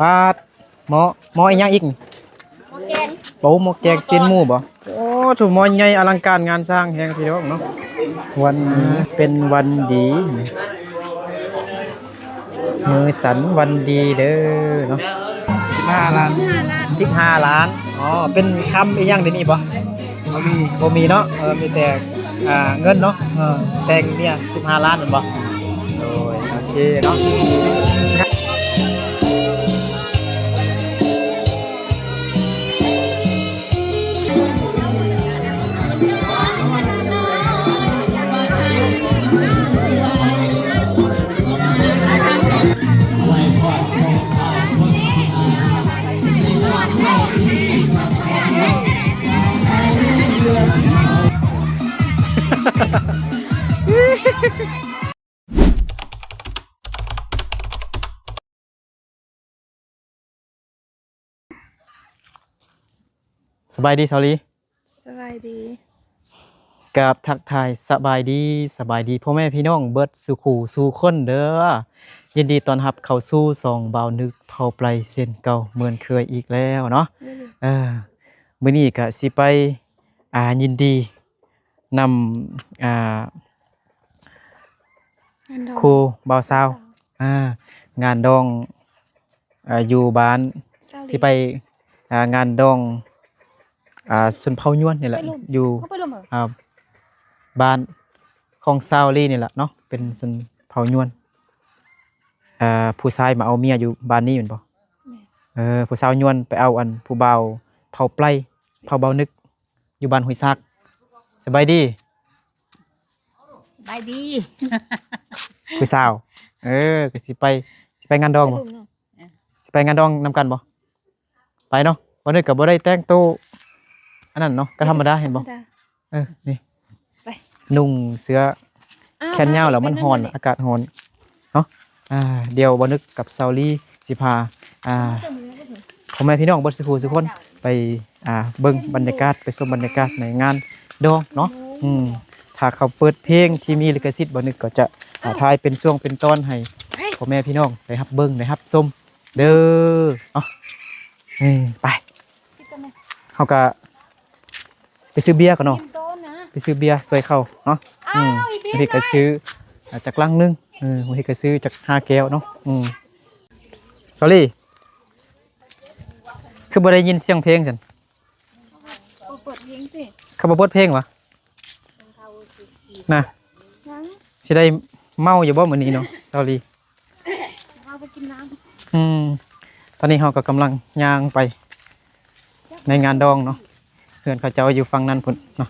ປາດ ໝໍ້ ໝໍ້ອີ່ຫຍັງອີກນີ້? ໝໍ້ແກງ ໂອ້ ໝໍ້ແກງຊີ້ນໝູບໍ? ໂອ້ ໂຖ ໝໍ້ໃຫຍ່ອະລັງການງານສ້າງແຮງພີ່ນ້ອງເນາະ. ວັນນີ້ເປັນວັນດີ ມື້ສັນວັນດີເດີເນາະ. ສິບຫ້າລ້ານ ສິບຫ້າລ້ານ. ອໍ ເປັນຄຳອີ່ຫຍັງເດນີ້ບໍ? ບໍ່ມີ ບໍ່ມີເນາະ. ເອີ ມີແຕ່ ອ່າ ເງິນເນາະ. ເອີ ແຕ່ງເມຍສິບຫ້າລ້ານແມ່ນບໍ່? ໂດຍ ໂອເຄເນາະ. ສະບາຍດີສາວລີ. ສະບາຍດີ. ກາບທັກທາຍສະບາຍດີ ສະບາຍດີພໍ່ແມ່ພີ່ນ້ອງເບິດສູ່ຄູ່ສູ່ຄົນເດີ. ຍິນດີຕ້ອນຮັບເຂົ້າສູ່ຊ່ອງບ່າວນຶກເຜົ່າໄປເຊັ່ນເກົ່າເໝືອນເຄີຍອີກແລ້ວເນາະ. ເອີ ມື້ນີ້ກະຊິໄປ ອ່າ ຍິນດີນຳ ອ່າ ງານດອງ ຄູ່ບ່າວສາວ ບ່າວສາວ ອ່າ ງານດອງ ອ່າ ຢູ່ບ້ານ ສາວລີ ຊິໄປ ອ່າ ງານດອງ ອ່າ ຊົນເຜົ່າຍວນນີ້ແຫຼະ ຢູ່ ອ່າ ບ້ານຂອງສາວລີນີ້ແຫຼະເນາະ ເປັນຊົນເຜົ່າຍວນ. ອ່າ ຜູ້ຊາຍມາເອົາເມຍຢູ່ບ້ານນີ້ແມ່ນບໍ່? ແມ່ນ. ເອີ ຜູ້ສາວຍວນໄປເອົາອັນຜູ້ບ່າວເຜົ່າໄປ ເຜົ່າບ່າວນຶກ ຢູ່ບ້ານຫ້ວຍຊາກ. ສະບາຍດີ. ສະບາຍດີ. ຜູ້ສາວ ເອີ ກໍຊິໄປ ຊິໄປງານດອງບໍ່? ເອີ ຊິໄປງານດອງນຳກັນບໍ່? ໄປເນາະ. ວັນນີ້ກໍບໍ່ໄດ້ແຕ່ງໂຕ ອັນນັ້ນເນາະ ກໍທຳມະດາ ເຫັນບໍ່? ທຳມະດາ. ເອີ ນີ້ ໄປ ນຸ່ງເສື້ອ ອ້າວ ແຂນຍາວແລ້ວມັນຮ້ອນ ອາກາດຮ້ອນເນາະ. ອ່າ ດຽວບ່າວນຶກກັບສາວລີຊິພາ ອ່າ ພໍ່ແມ່ພີ່ນ້ອງເບິດສູ່ຄູ່ສູ່ຄົນໄປ ອ່າ ເບິ່ງບັນຍາກາດ ໄປຊົມບັນຍາກາດໃນງານດອງເນາະ. ອືມ ຖ້າເຂົາເປີດເພງທີ່ມີລິຂະສິດ ບ່າວນຶກກໍຈະ ອ່າ ຖ່າຍເປັນຊ່ວງເປັນຕອນໃຫ້ພໍ່ແມ່ພີ່ນ້ອງໄດ້ຮັບເບິ່ງໄດ້ຮັບຊົມເດີເນາະ. ອືມ ໄປ ເຮົາກໍ ໄປຊື້ເບຍກ່ອນເນາະ ໄປຊື້ເບຍຊ່ວຍເຂົາເນາະ. ອືມ ບາງທີກໍຊື້ ອ່າ ຈັກລັງໜຶ່ງ ເອີ ບາງທີກໍຊື້ຈັກຫ້າແກ້ວເນາະ. ອືມ ສອຣີ ຄືບໍ່ໄດ້ຍິນສຽງເພງຊັ້ນ? ບໍ່ເປີດເພງຕິ? ເຂົາບໍ່ເປີດເພງຫວາ? ນະ ຍັງ ຊິໄດ້ເມົາຢູ່ບໍ່ມື້ນີ້ເນາະ ສອຣີ? ເຮົາໄປກິນນ້ຳ. ອືມ ຕອນນີ້ເຮົາກໍກຳລັງຍ່າງໄປໃນງານດອງເນາະ ເຮືອນເຂົາເຈົ້າຢູ່ຝັ່ງນັ້ນພຸ້ນເນາະ.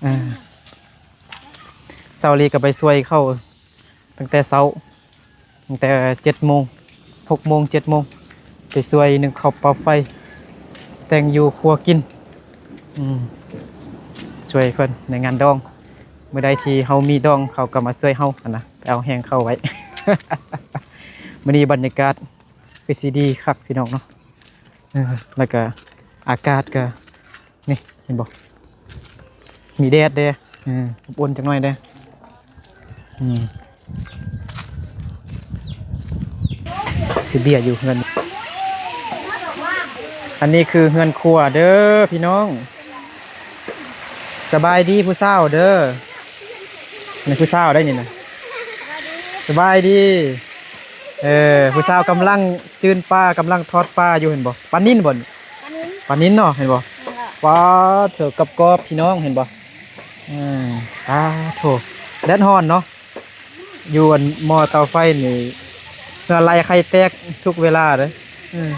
ເອີ ສາວລີກໍໄປຊ່ວຍເຂົາຕັ້ງແຕ່ເຊົ້າ ຕັ້ງແຕ່ເຈັດໂມງ ຫົກໂມງ ເຈັດໂມງ ໄປຊ່ວຍໜຶ້ງເຂົ້າເປົ່າໄຟ ແຕ່ງຢູ່ຄົວກິນ. ອືມ ຊ່ວຍເພິ່ນໃນງານດອງ. ມື້ໃດທີ່ເຮົາມີດອງ ເຂົາກໍມາຊ່ວຍເຮົາຫັ້ນນະ ໄປເອົາແຮງເຂົາໄວ້. ມື້ນີ້ບັນຍາກາດຄືຊິດີຄັກພີ່ນ້ອງເນາະ. ເອີ ແລ້ວກໍອາກາດກໍ ນີ້ ເຫັນບໍ່ ມີແດດເດ້. ເອີ ອົບອຸ່ນຈັກໜ້ອຍເດ້. ອືມ ຊິເບຍຢູ່ເຮືອນ. ອັນນີ້ຄືເຮືອນຄົວເດີພີ່ນ້ອງ. ສະບາຍດີຜູ້ສາວເດີ. ນີ້ຜູ້ສາວໄດ໋ນີ້ນະ. ສະບາຍດີ. ເອີ ຜູ້ສາວກຳລັງຈືນປາ ກຳລັງທອດປາຢູ່ ເຫັນບໍ່? ປານິນບໍ່ນີ້? ປານິນ ປານິນເນາະ ເຫັນບໍ່? ແມ່ນແລ້ວ. ປາດເທີ ກອບໆ ພີ່ນ້ອງ ເຫັນບໍ່? ອືມ ປາດໂທ້ ແດດຮ້ອນເນາະ. ຢູ່ອັນໝໍ້ເຕົາໄຟນີ້ ເຫື່ອໄຫຼໄຂ່ແຕກທຸກເວລາເດ້. ອືມ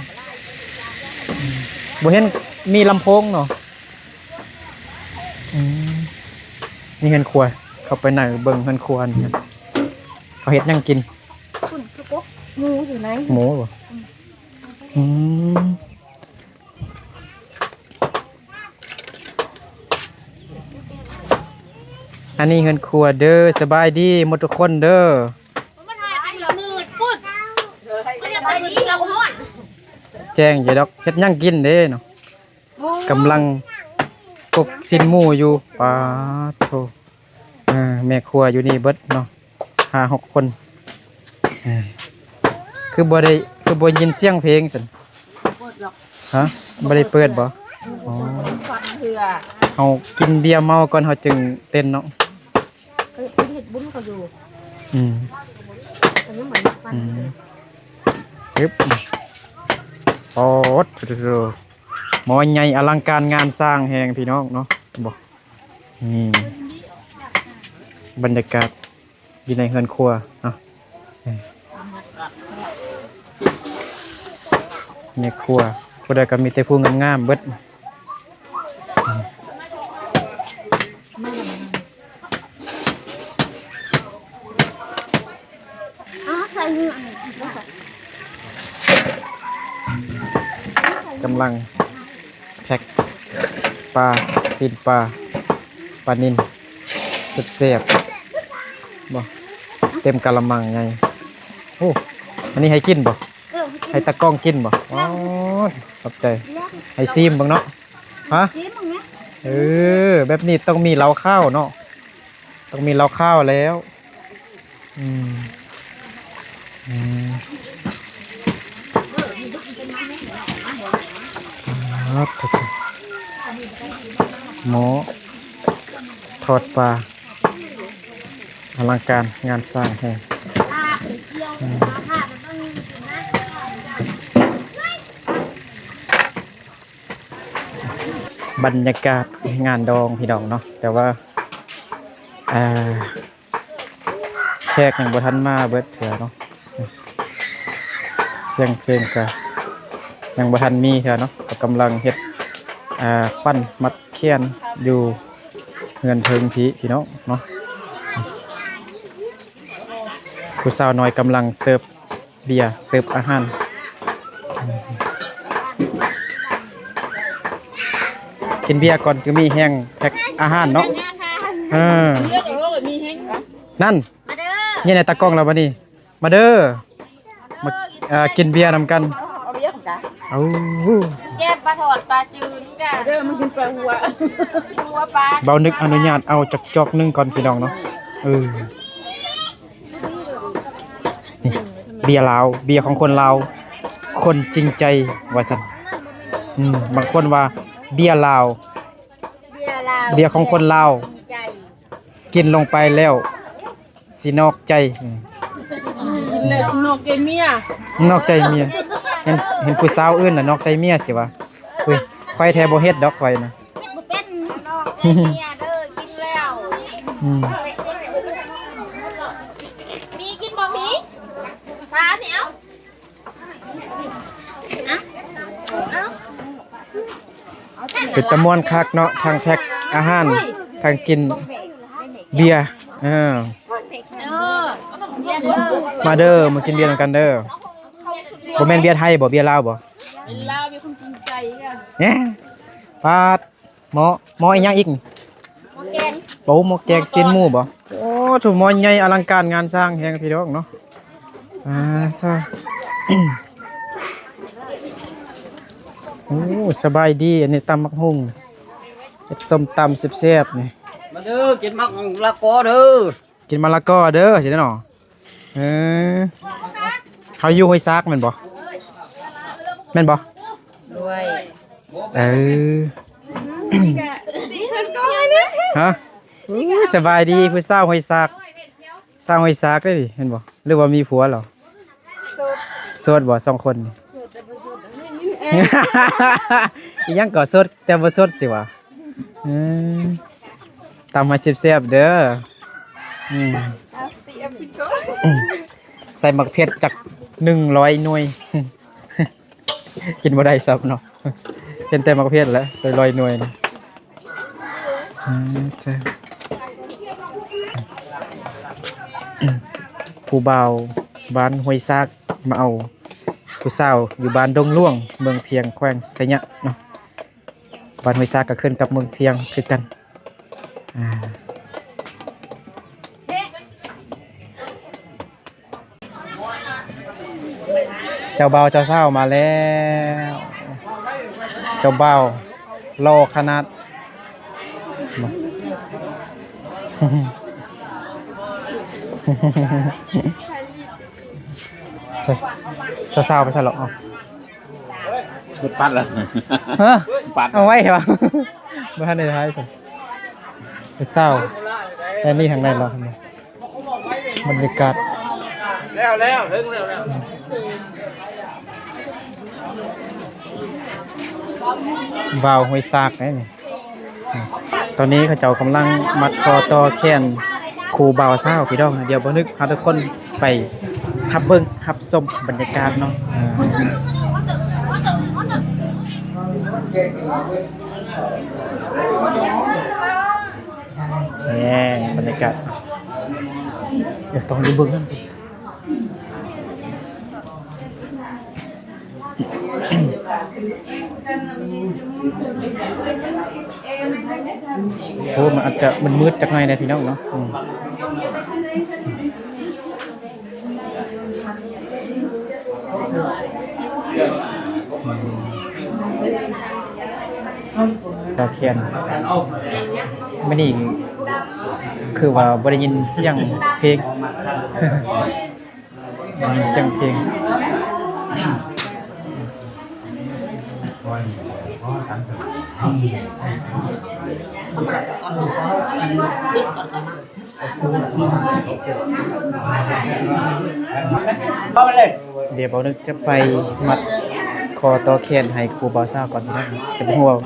ບໍ່ເຫັນມີລຳໂພງເນາະ. ອືມ ນີ້ເຮືອນຄົວ ເຂົ້າໄປໃນເບິ່ງເຮືອນຄົວນີ້ ເຂົາເຮັດຫຍັງກິນ? ພຸ້ນ ຄືກົກໝູຢູ່ໃນ ໝູບໍ່? ອືມ ອັນນີ້ເຮືອນຄົວເດີ. ສະບາຍດີໝົດທຸກຄົນເດີ. ມັນຫາຍໄປມືດໆ ພຸ້ນ ມັນຈະໄປທີ່ເຮົາຮ້ອນ ແຈ້ງຢູ່ດອກ. ເຮັດຫຍັງກິນເດ້ເນາະ? ກຳລັງກົກຊີ້ນໝູຢູ່. ປາດໂທ້ ເອີ ແມ່ຄົວຢູ່ນີ້ເບິດເນາະ ຫ້າຫົກຄົນ. ເອີ ຄືບໍ່ໄດ້ ຄືບໍ່ຍິນສຽງເພງຊັ້ນ? ບໍ່ເປີດດອກ. ຮະ? ບໍ່ໄດ້ເປີດບໍ່? ອືມ ອໍ ບໍ່ເປີດ ບໍ່ຟັງເທື່ອ. ເຮົາກິນເບຍເມົາກ່ອນເຮົາຈຶ່ງເຕັ້ນເນາະ. ເອີ ເພິ່ນເຮັດບຸນເຂົາຢູ່. ອືມ ເພິ່ນຍັງບໍ່ໄດ້ຟັງ. ອືມ ເອີ ປາດ ໂອ້ໂຫ ໝໍ້ໃຫຍ່ອະລັງການງານສ້າງແຮງພີ່ນ້ອງເນາະ. ເຫັນບໍ່? ນີ້ ບັນຍາກາດຢູ່ໃນເຮືອນຄົວເນາະ. ແມ່ຄົວຜູ້ໃດກໍມີແຕ່ຜູ້ງາມໆເບິດ. ກຳລັງແພັກປາ ຊີ້ນປາ ປານິນ ແຊບໆ ບໍ່ ເຕັມກະລະມັງໃຫຍ່. ໂອ້ ອັນນີ້ໃຫ້ກິນບໍ່? ເອີ ໃຫ້ຕາກ້ອງກິນບໍ່? ອໍ ຂອບໃຈ. ໃຫ້ຊີມເບິ່ງເນາະ. ຮະ? ຊີມເບິ່ງແມະ. ເອີ ແບບນີ້ຕ້ອງມີເຫຼົ້າຂາວເນາະ. ຕ້ອງມີເຫຼົ້າຂາວແລ້ວ. ອືມ ອືມ ໝໍ້ທອດປາ ອະລັງການງານສ້າງແຮງ. ອືມ ບັນຍາກາດງານດອງພີ່ນ້ອງເນາະ ແຕ່ວ່າ ອ່າ ແຂກຍັງບໍ່ທັນມາເບິດເທື່ອເນາະ. ສຽງເພງກະຍັງບໍ່ທັນມີເທື່ອເນາະ ກໍກຳລັງເຮັດ ອ່າ ປັ້ນມັດຂຽນຢູ່ເຮືອນເທິງພີ້ ພີ່ນ້ອງເນາະ. ຜູ້ສາວນ້ອຍກຳລັງເສີບ ເບຍເສີບອາຫານ. ກິນເບຍກ່ອນຈຶ່ງມີແຮງແພັກອາຫານເນາະ. ເອີ ນັ້ນ ມາເດີ ນີ້ນະຕາກ້ອງລາວບັດນີ້ ມາເດີ ມາ ເອີ ກິນເບຍນຳກັນ. ເອົາເບຍຂອງກາ ເອົາ ແກງປາທອດປາຈືນກະ ມາເດີ ມາກິນປາຫົວ ຫົວປາ. ເບົານຶກອະນຸຍາດເອົາຈັກຈອກໜຶ່ງກ່ອນ ພີ່ນ້ອງເນາະ. ເອີ ນີ້ ເບຍລາວ ເບຍຂອງຄົນລາວ ຄົນຈິງໃຈວ່າຊັ້ນ. ອືມ ບາງຄົນວ່າເບຍລາວ ເບຍລາວ ເບຍຂອງຄົນລາວ ຈິງໃຈ ກິນລົງໄປແລ້ວຊິນອກໃຈ. ອືມ ກິນແລ້ວຊິນອກໃຈເມຍ ນອກໃຈເມຍ. ເຫັນ ເຫັນຜູ້ສາວອື່ນນະນອກໃຈເມຍຊິວ່າ. ອຸ້ຍ ຂ້ອຍແທ້ບໍ່ເຮັດດອກຂ້ອຍນະ. ເຮັດບໍ່ເປັນ ເມຍເດີ ກິນແລ້ວ. ອືມ ມີກິນບໍ່ມີ? ຊານີ້ເອົາ ເປັນຕາມ່ວນຄັກເນາະ ທັງແພັກອາຫານ ທັງກິນເບຍ. ເອີ ເດີ ມາເດີ ມາກິນເບຍນຳກັນເດີ. ບໍ່ແມ່ນເບຍໄທບໍ່? ເບຍລາວບໍ່? ເປັນລາວ ເປັນຄົນຈິງໃຈ. ແໜ ປາດ ໝໍ້ ໝໍ້ອີ່ຫຍັງອີກ? ໝໍ້ແກງ. ໂອ້ ໝໍ້ແກງຊີ້ນໝູບໍ່? ໂອ້ ໂຖ ໝໍ້ໃຫຍ່ອະລັງການງານສ້າງແຮງພີ່ນ້ອງເນາະ. ອ່າ ຊາ ໂອ້ ສະບາຍດີ. ອັນນີ້ຕຳໝາກຫຸ່ງ ເຮັດສົ້ມຕຳແຊບໆນີ້. ມາເດີ ກິນໝາກລະກອເດີ. ກິນມະລະກອເດີ ຊິເນາະ. ເອີ ເຂົາຢູ່ຫ້ວຍຊາກແມ່ນບໍ່? ແມ່ນບໍ່? ດ້ວຍ. ເອີ ຮະ? ອຸ້ຍ ສະບາຍດີ ຜູ້ສາວຫ້ວຍຊາກ. ສາວຫ້ວຍຊາກເດ້ນີ້ ແມ່ນບໍ່? ຫຼືວ່າມີຜົວແລ້ວ? ໂສດ. ໂສດບໍ່ ສອງຄົນນີ້? ໂສດແຕ່ບໍ່ສົດ. ອີ່ຫຍັງກໍ ໂສດແຕ່ບໍ່ສົດຊິຫວາ? ເອີ ຕຳໃຫ້ແຊບໆເດີ. ອືມ ເອົາຊິ ເອົາໄປກ່ອນ. ອືມ ໃສ່ໝາກເຜັດຈັກໜຶ່ງຮ້ອຍໜ່ວຍ. ກິນບໍ່ໄດ້ຊ້ຳເນາະ ເຫັນແຕ່ໝາກເຜັດແຫຼະ ໄປຮ້ອຍໜ່ວຍນະ. ອືມ ຜູ້ບ່າວບ້ານຫ້ວຍຊາກ ມາເອົາຜູ້ສາວຢູ່ບ້ານດົງຫຼວງ ເມືອງພຽງ ແຂວງໄຊຍະເນາະ. ບ້ານຫ້ວຍຊາກກໍຂຶ້ນກັບເມືອງພຽງຄືກັນ. ອ່າ ເຈົ້າບ່າວເຈົ້າສາວມາແລ້ວ. ເຈົ້າບ່າວຫຼໍ່ຂະໜາດ. ໃສ່ ສາວໆ ໄປໃສລະ? ເອົ້າ ເບິດປັດລະ ຮະ? ປັດ ເອົາໄວ້ແທ້ວະ ບໍ່ທັນໄດ້ຖ່າຍຊັ້ນ. ໄປເຊົ້າ ແຕ່ນີ້ທາງໃດລະ ບັນຍາກາດ ແລ້ວໆ ເຖິງແລ້ວ ແລ້ວ ບ່າວຫ້ວຍຊາກເດ້ນີ້. ຕອນນີ້ເຂົາເຈົ້າກຳລັງມັດຄໍຕໍ່ແຂນຄູ່ບ່າວສາວພີ່ນ້ອງ. ດຽວບ່າວນຶກພາທຸກຄົນໄປຮັບເບິ່ງຮັບຊົມບັນຍາກາດເນາະ. ເອີ ນີ້ບັນຍາກາດ ດຽວຕ້ອງໄປເບິ່ງນຳ. ໂອ້ ມັນອາດຈະມືດໆ ຈັກໜ້ອຍແດ່ພີ່ນ້ອງເນາະ. ອືມ ອືມ ຕາແຂນ ມື້ນີ້ຄືວ່າບໍ່ໄດ້ຍິນສຽງເພງ. ສຽງເພງ ດຽວບ່າວນຶກຈະໄປມັດຄໍຕໍ່ແຂນໃຫ້ຄູ່ບ່າວສາວກ່ອນເນາະ. ເປັນຫ່ວງ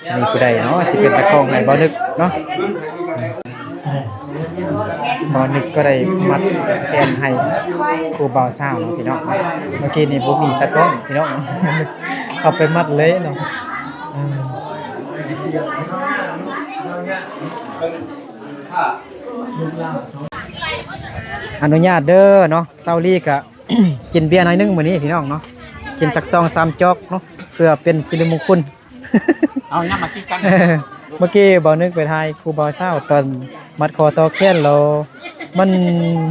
ຊິມີຜູ້ໃດເນາະ ຊິເປັນຕາກ້ອງໃຫ້ບ່າວນຶກເນາະ. ບ່າວນຶກກໍໄດ້ມັດແຂນໃຫ້ຄູ່ບ່າວສາວເນາະພີ່ນ້ອງ. ເມື່ອກີ້ນີ້ບໍ່ມີຕາກ້ອງພີ່ນ້ອງ ເອົາໄປມັດເລີຍເນາະ. ອະນຸຍາດເດີເນາະ ເຊົ້າລີກະ ກິນເບຍໜ້ອຍໜຶ່ງມື້ນີ້ພີ່ນ້ອງເນາະ ກິນຈັກສອງສາມຈອກເນາະ ເພື່ອເປັນສິລິມຸງຄຸນ. ເອົາຫຍັງມາກິນກັນ? ເມື່ອກີ້ບ່າວນຶກໄປຖ່າຍຄູ່ບ່າວສາວຕອນມັດຄໍຕໍ່ແຂນແລ້ວ ມັນ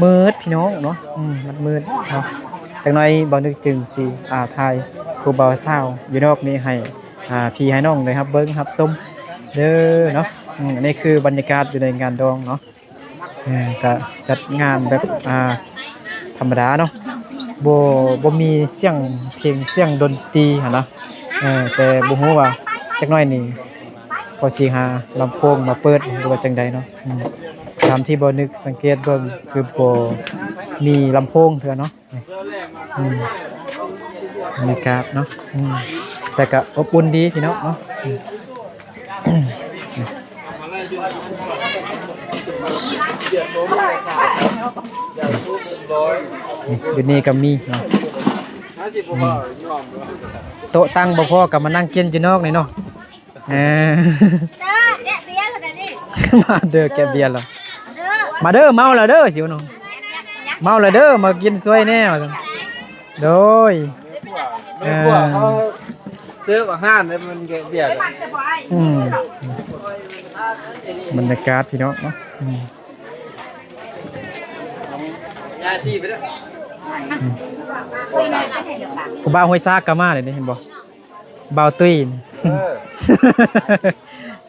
ມືດພີ່ນ້ອງເນາະ. ອືມ ມັນມືດເນາະ. ຈັກໜ້ອຍບ່າວນຶກຈຶ່ງຊິ ອ່າ ຖ່າຍຄູ່ບ່າວສາວຢູ່ນອກນີ້ໃຫ້ ອ່າ ພີ່ໃຫ້ນ້ອງໄດ້ຮັບເບິ່ງຮັບຊົມເດີເນາະ. ອືມ ອັນນີ້ຄືບັນຍາກາດຢູ່ໃນງານດອງເນາະ. ເອີ ກະຈັດງານແບບ ອ່າ ທຳມະດາເນາະ ບໍ່ ບໍ່ມີສຽງເພງສຽງດົນຕີຫັ້ນນະ. ເອີ ແຕ່ບໍ່ຮູ້ວ່າຈັກໜ້ອຍນີ້ເຂົາຊິຫາລຳໂພງມາເປີດ ຫຼືວ່າຈັ່ງໃດເນາະ. ອືມ ຕາມທີ່ບ່າວນຶກສັງເກດເບິ່ງຄືບໍ່ມີລຳໂພງເທື່ອເນາະ. ອືມ ບັນຍາກາດເນາະ. ອືມ ແຕ່ກະອົບອຸ່ນດີພີ່ນ້ອງເນາະ. ອືມ ຢູ່ນີ້ກໍມີເນາະ. ອືມ ໂຕະຕັ່ງບໍ່ພໍກໍມານັ່ງກິນຢູ່ນອກນີ້ເນາະ. ເອີ ເດີ ແກະເບຍແລ້ວນີ້ ມາເດີ ແກະເບຍແລ້ວ. ເດີ ມາເດີ ເມົາແລ້ວເດີ ຊິວເນາະ. ເມົາແລ້ວເດີ ມາກິນຊ່ວຍແດ່ວ່າຊັ້ນ. ໂດຍ ເອີ ພວກເຂົາເສີບອາຫານແລ້ວມັນແກະເບຍ. ອືມ ບັນຍາກາດພີ່ນ້ອງເນາະ. ອືມ ອືມ ຜູ້ບ່າວຫ້ວຍຊາກກໍມາເລີຍນີ້ ເຫັນບໍ່? ບ່າວຕຸ້ຍ ເອີ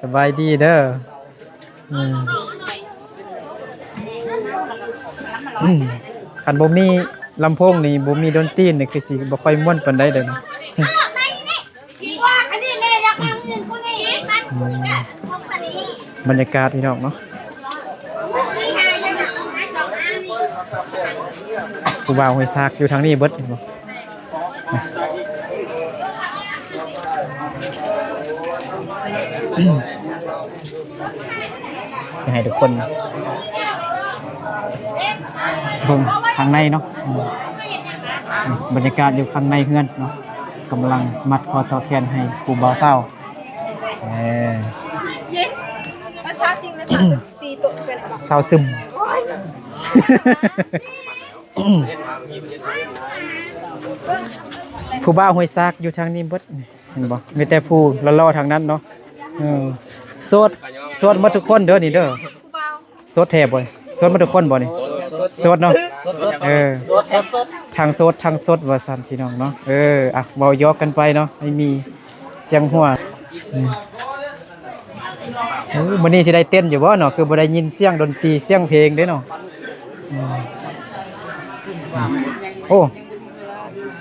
ສະບາຍດີເດີ. ອືມ ອືມ ຄັນບໍ່ມີລຳໂພງນີ້ ບໍ່ມີດົນຕີນີ້ ຄືຊິບໍ່ຄ່ອຍມ່ວນປານໃດເດີ. ອືມ ບັນຍາກາດພີ່ນ້ອງເນາະ. ຜູ້ບ່າວຫ້ວຍຊາກຢູ່ທາງນີ້ເບິດ ເຫັນບໍ່? ຊິໃຫ້ທຸກຄົນເບິ່ງຂ້າງໃນເນາະ. ອືມ ບັນຍາກາດຢູ່ຂ້າງໃນເຮືອນເນາະ ກຳລັງມັດຄໍຕໍ່ແຂນໃຫ້ຄູ່ບ່າວສາວ. ເອີ ເຢັນ ແລ້ວຊາວຈິງແລ້ວ ຊາວຕຶມ ຜູ້ບ່າວຫ້ວຍຊາກຢູ່ທາງນີ້ເບິດ ເຫັນບໍ່? ມີແຕ່ຜູ້ຫຼໍ່ໆ ທາງນັ້ນເນາະ. ເອີ ໂສດ ໂສດໝົດທຸກຄົນເດີນີ້ເດີ. ໂສດແທ້ບໍ່? ໂສດໝົດທຸກຄົນບໍ່ນີ້? ໂສດເນາະ. ເອີ ທັງໂສດທັງສົດວ່າຊັ້ນພີ່ນ້ອງເນາະ. ເອີ ອ່ະ ເວົ້າຢອກກັນໄປເນາະ ໃຫ້ມີສຽງຫົວ. ອືມ ໂອ້ ມື້ນີ້ຊິໄດ້ເຕັ້ນຢູ່ບໍ່ເນາະ? ຄືບໍ່ໄດ້ຍິນສຽງດົນຕີສຽງເພງເດ້ເນາະ. ອືມ ໂອ້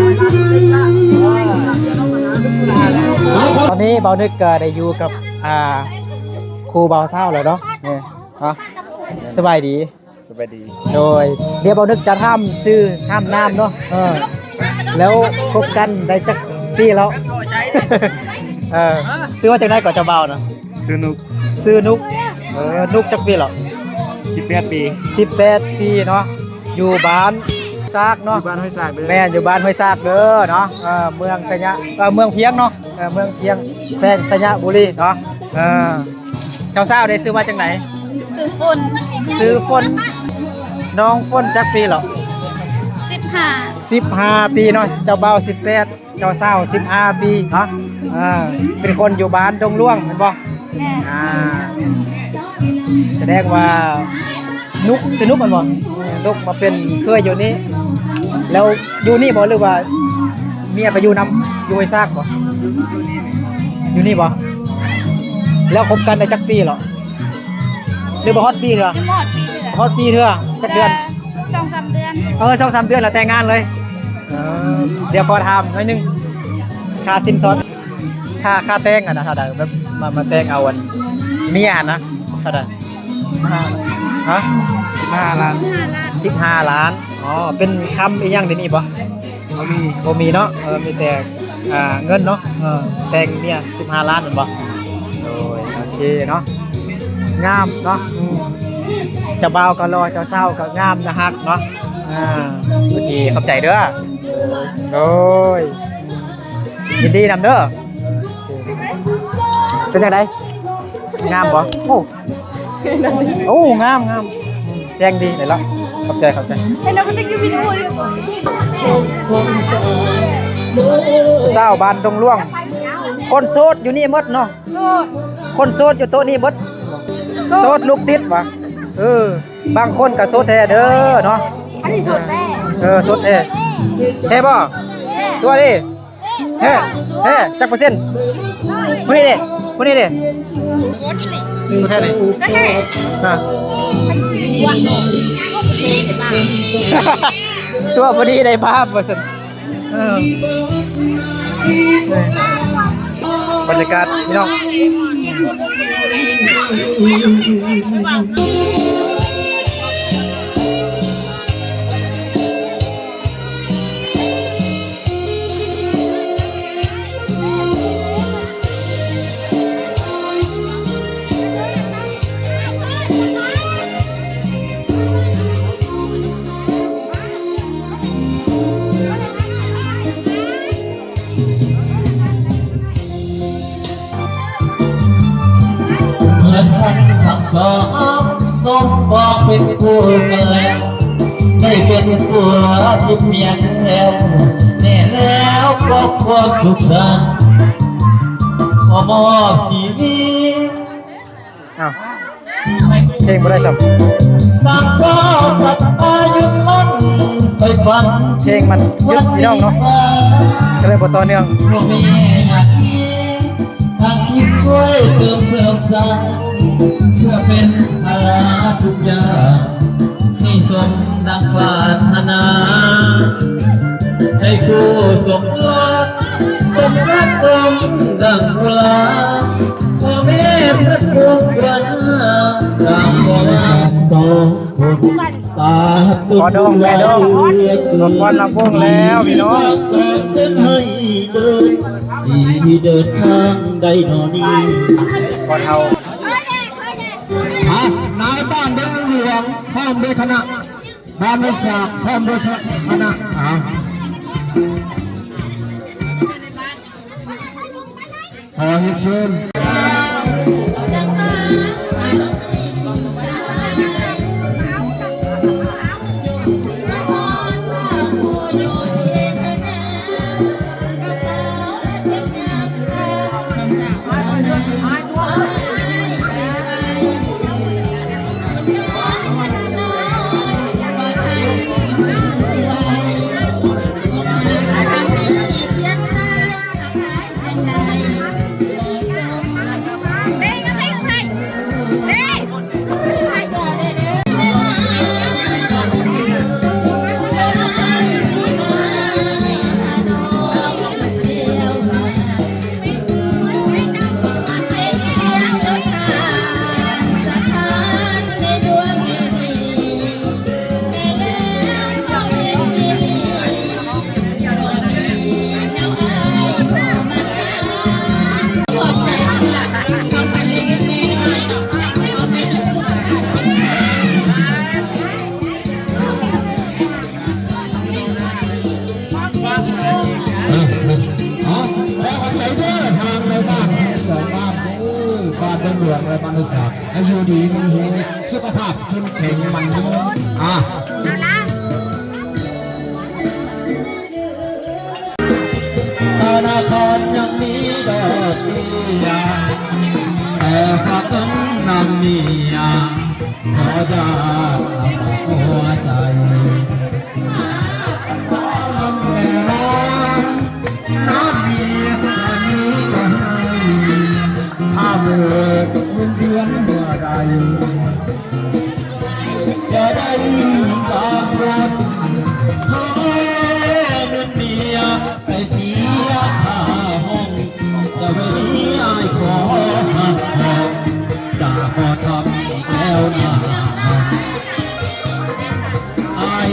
ຕອນນີ້ບ່າວນຶກກໍໄດ້ຢູ່ກັບ ອ່າ ຄູ່ບ່າວສາວແລ້ວເນາະ ນີ້ເນາະ. ສະບາຍດີ. ສະບາຍດີ. ໂດຍ ດຽວບ່າວນຶກຈະຖາມຊື່ຖາມນາມເນາະ. ເອີ ແລ້ວຄົບກັນໄດ້ຈັກປີແລ້ວ? ເອີ ຊື່ວ່າຈັ່ງໃດກໍເຈົ້າບ່າວນະ? ຊື່ນຸກ. ຊື່ນຸກ. ເອີ ນຸກຈັກປີແລ້ວ? ສິບແປດປີ. ສິບແປດປີເນາະ. ຢູ່ບ້ານສາກເນາະ. ຢູ່ບ້ານຫ້ວຍສາກເດີ. ແມ່ນ ຢູ່ບ້ານຫ້ວຍສາກເດີເນາະ. ເອີ ເມືອງໄຊຍະ ເອີ ເມືອງພຽງເນາະ. ເອີ ເມືອງພຽງ ແຂວງໄຊຍະບູລີເນາະ. ເອີ ເຈົ້າສາວເດ ຊື່ວ່າຈັ່ງໃດ? ຊື່ຝົນ. ຊື່ຝົນ. ນ້ອງຝົນຈັກປີແລ້ວ? ສິບຫ້າ. ສິບຫ້າປີເນາະ. ເຈົ້າບ່າວສິບແປດ ເຈົ້າສາວສິບຫ້າປີເນາະ. ເອີ ເປັນຄົນຢູ່ບ້ານດົງຫຼວງແມ່ນບໍ່? ແມ່ນ. ອ່າ ສະແດງວ່ານຸກ ສະໜຸກແມ່ນບໍ່? ນຸກມາເປັນເຂຍຢູ່ນີ້ ແລ້ວຢູ່ນີ້ບໍ່ ຫຼືວ່າເມຍໄປຢູ່ນຳ ຢູ່ຫ້ວຍສາກບໍ່? ຢູ່ນີ້ບໍ່? ແລ້ວຄົບກັນໄດ້ຈັກປີແລ້ວ? ຫຼືບໍ່ຮອດປີເທື່ອ? ຍັງບໍ່ຮອດປີເທື່ອ. ຮອດປີເທື່ອ ຈັກເດືອນ? ສອງສາມເດືອນ. ເອີ ສອງສາມເດືອນແລ້ວແຕ່ງງານເລີຍ. ເອີ ດຽວຂໍຖາມໜ້ອຍໜຶ່ງ ຄ່າສິນສອດ ຄ່າ ຄ່າແຕ່ງຫັ້ນນະ ເທົ່າໃດ? ແບບມາ ມາແຕ່ງເອົາອັນເມຍຫັ້ນນະ ເທົ່າໃດ? ສິບຫ້າ. ຮະ? ສິບຫ້າລ້ານ. ສິບຫ້າລ້ານ. ອໍ ເປັນຄຳອີ່ຫຍັງໃນນີ້ບໍ່? ບໍ່ມີ. ບໍ່ມີເນາະ. ເອີ ມີແຕ່ ອ່າ ເງິນເນາະ. ເອີ ແຕ່ງເມຍສິບຫ້າລ້ານແມ່ນບໍ່? ໂດຍ ໂອເຄເນາະ. ງາມເນາະ. ອືມ ເຈົ້າບ່າວກໍຫຼໍ່ ເຈົ້າສາວກໍງາມ ໜ້າຮັກເນາະ. ອ່າ ໂອເຄ ຂອບໃຈເດີ. ໂດຍ ຍິນດີນຳເດີ. ເປັນຈັ່ງໃດ? ງາມບໍ່? ໂອ້ ໂອ້ ງາມ ງາມ ແຈ້ງດີເລີຍລະ. ຂອບໃຈ ຂອບໃຈ. ສາວບ້ານດົງຫຼວງ ຄົນໂສດຢູ່ນີ້ໝົດເນາະ. ໂສດ. ຄົນໂສດຢູ່ໂຕະນີ້ເບິດ. ໂສດ. ໂສດລູກຕິດຫວາ? ເອີ ບາງຄົນກໍໂສດແທ້ເດີເນາະ. ອັນນີ້ໂສດແທ້. ເອີ ໂສດແທ້. ແທ້ບໍ່? ແທ້. ຕົວະເດ້. ແທ້ ແທ້ ຈັກເປີເຊັນ? ຜູ້ນີ້ເດ້ ຜູ້ນີ້ເດ້ ຜູ້ແທ້ນີ້. ຮະ ຕົວະພໍດີໄດ້ບາບວ່າຊັ້ນ. ເອີ ບັນຍາກາດພີ່ນ້ອງ. ເມື່ອທ່ານທັງສອງສົມປອງເປັນຄູ່ກັນແລ້ວ ໄດ້ເປັນຜົວທິບເມຍແກ້ວ ແນ່ແລ້ວຄອບຄົວສຸກສັນ ຂໍມອບຊີວິດ ອ້າວ ເພງບໍ່ໄດ້ຊ້ຳ ເພງມັນຢຸດພີ່ນ້ອງເນາະ ກໍເລີຍບໍ່ຕໍ່ເນື່ອງ. ທັງຄິດຊ່ວຍເຕີມເສີມສ້າງ ເພື່ອເປັນພາລະທຸກຢ່າງ ໃຫ້ສົມດັ່ງປາດຖະໜາ ໃຫ້ຄູ່ສົມລາດ ສົມຮັກສົມດັ່ງອຸລາ ພໍ່ແມ່ພັດສົມຄວນ ຕ່າງກໍຮັກສອງຄົນ ພໍ່ດອງແມ່ດອງ ມາຟ້ອນລຳວົງແລ້ວພີ່ນ້ອງ ຊິເດີນທາງໃດນໍນີ້ ພໍ່ເຖົ້າ ນາຍບ້ານດົງຫຼວງ ພ້ອມດ້ວຍຄະນະ ບ້ານໄມ້ສາກ ພ້ອມດ້ວຍຄະນະ ອ່າ ຂໍຮຽນເຊີນ. ເ ຢູ່ດີມີແຮງ ສຸຂະພາບເຂັ້ມແຂງໝັ້ນຄົງ ອາ ທະນາຄານຍັງມີດອກເບ້ຍ ແຕ່ຝາກເງິນນຳເມຍ ຂໍຢ່າເອົາຫົວໃຈ ແມ່ນາ ນານມີ ອັນນີ້ກໍໃຫ້ ຖ້າເບີດເງິນເດືອນເມື່ອໃດ ຢ່າໄດ້ບາງຄົນ ຂໍເງິນເມຍໄປເສຍຄ່າຫ້ອງ ຢ່າໄປມີອ້າຍຂໍຮັກ ຈະບໍ່ທຳອີກແລ້ວນາ ອ້າຍ.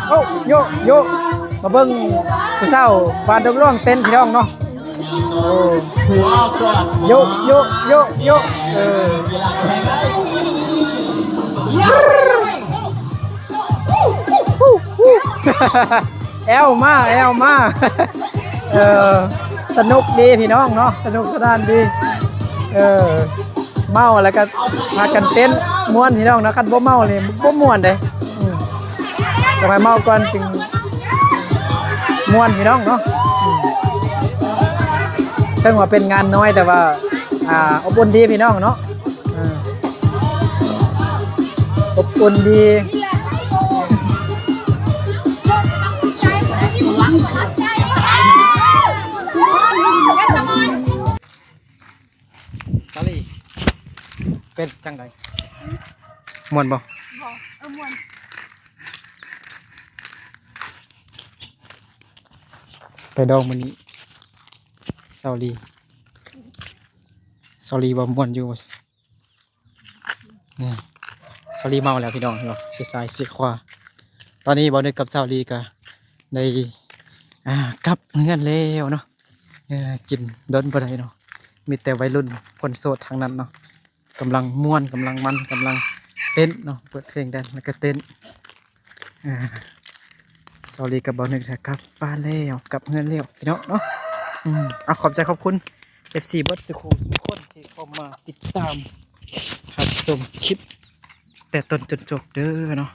ໂອ້ ໂຍະ ໂຍະ ມາເບິ່ງຜູ້ສາວບ້ານດົງຫຼວງເຕັ້ນພີ່ນ້ອງເນາະ. ໂອ້ ໂຍະ ໂຍະ ໂຍະ ໂຍະ ເອີ ແອວມາ ແອວມາ ເອີ ສະໜຸກດີພີ່ນ້ອງເນາະ ສະໜຸກສະໜານດີ ເອີ ເມົາແລ້ວກໍພາກັນເຕັ້ນມ່ວນພີ່ນ້ອງເນາະ ຄັນບໍ່ເມົານີ້ບໍ່ມ່ວນເດ້ ອືມ ຕ້ອງໃຫ້ເມົາກ່ອນຈຶ່ງມ່ວນພີ່ນ້ອງເນາະ ອືມ ເຖິງວ່າເປັນງານນ້ອຍແຕ່ວ່າ ອ່າ ອົບອຸ່ນດີພີ່ນ້ອງເນາະ ເອີ ອົບອຸ່ນດີ. ຕາລີ ເປັນຈັ່ງໃດ? ມ່ວນບໍ່? ບໍ່ ເອີ ມ່ວນ. ໄປດອງມື້ນີ້ ສາວລີ ສາວລີວ່າມ່ວນຢູ່ວ່າຊັ້ນ. ນີ້ ສາວລີເມົາແລ້ວພີ່ນ້ອງ ເຫັນບໍ່ ເຊຊ້າຍເຊຂວາ. ຕອນນີ້ບ່າວນຶກກັບສາວລີກໍໄດ້ ອ່າ ກັບເຮືອນແລ້ວເນາະ. ເອີ ກິນດົນບໍ່ໄດ້ເນາະ ມີແຕ່ໄວລຸ້ນຄົນໂສດທັງນັ້ນເນາະ ກຳລັງມ່ວນ ກຳລັງມັນ ກຳລັງເຕັ້ນເນາະ ເປີດເພງດັງແລ້ວກໍເຕັ້ນ. ອ່າ ສາວລີກັບບ່າວນຶກກໍກັບບ້ານແລ້ວ ກັບເຮືອນແລ້ວພີ່ນ້ອງເນາະ. ອືມ ເອົາ ຂອບໃຈຂອບຄຸນ ເອັຟຊີ ເບິດສູ່ຄູ່ສູ່ຄົນທີ່ເຂົ້າມາຕິດຕາມຮັບຊົມຄລິບແຕ່ຕົ້ນຈົນຈົບເດີເນາະ.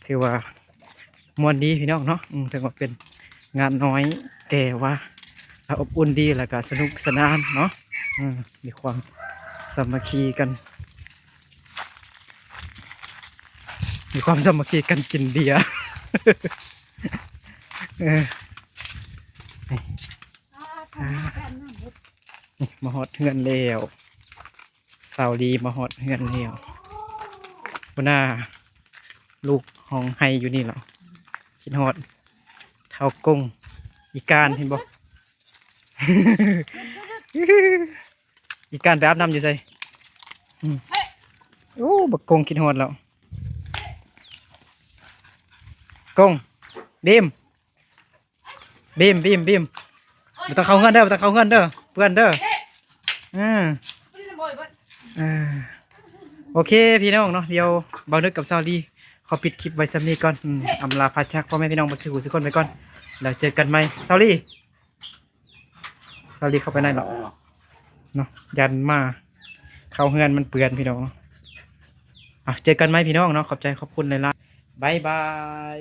ຖືວ່າມ່ວນດີພີ່ນ້ອງເນາະ ອືມ ເຖິງວ່າເປັນງານນ້ອຍ ແຕ່ວ່າ ອ່າ ອົບອຸ່ນດີ ແລ້ວກໍສະໜຸກສະໜານເນາະ ອືມ ມີຄວາມສາມັກຄີກັນ ມີຄວາມສາມັກຄີກັນກິນເບຍ ເອີ ນີ້ ມາຮອດເຮືອນແລ້ວ ສາວລີມາຮອດເຮືອນແລ້ວ ຫົວໜ້າລູກຮ້ອງໄຫ້ຢູ່ນີ້ແຫຼະ ຄິດຮອດທ້າວກົງ ອີການເຫັນບໍ່? ອີການໄປອາບນ້ຳຢູ່ໃສ? ອືມ ໂອ້ ບັກກົງຄິດຮອດແລ້ວ ກົງ ບີມ ບີມ ບີມ ບີມ ບໍ່ຕ້ອງເຂົ້າເຮືອນເດີ ບໍ່ຕ້ອງເຂົ້າເຮືອນເດີ ເປື້ອນເດີ ອືມ ເອີ ໂອເຄພີ່ນ້ອງເນາະ ດຽວບ່າວນຶກກັບສາວລີຂໍປິດຄລິບໄວ້ສ່ຳນີ້ກ່ອນ ອຳລາພາຈາກພໍ່ແມ່ພີ່ນ້ອງເບິດສູ່ຜູ້ສູ່ຄົນໄປກ່ອນ ແລ້ວເຈີກັນໃໝ່ ສາວລີ. ສາວລີເຂົ້າໄປໃນເນາະ ເນາະ ຢ້ານໝາເຂົ້າເຮືອນມັນເປື້ອນພີ່ນ້ອງເນາະ. ອ່ະ ເຈີກັນໃໝ່ພີ່ນ້ອງເນາະ ຂອບໃຈຂອບຄຸນຫຼາຍໆ ບາຍບາຍ.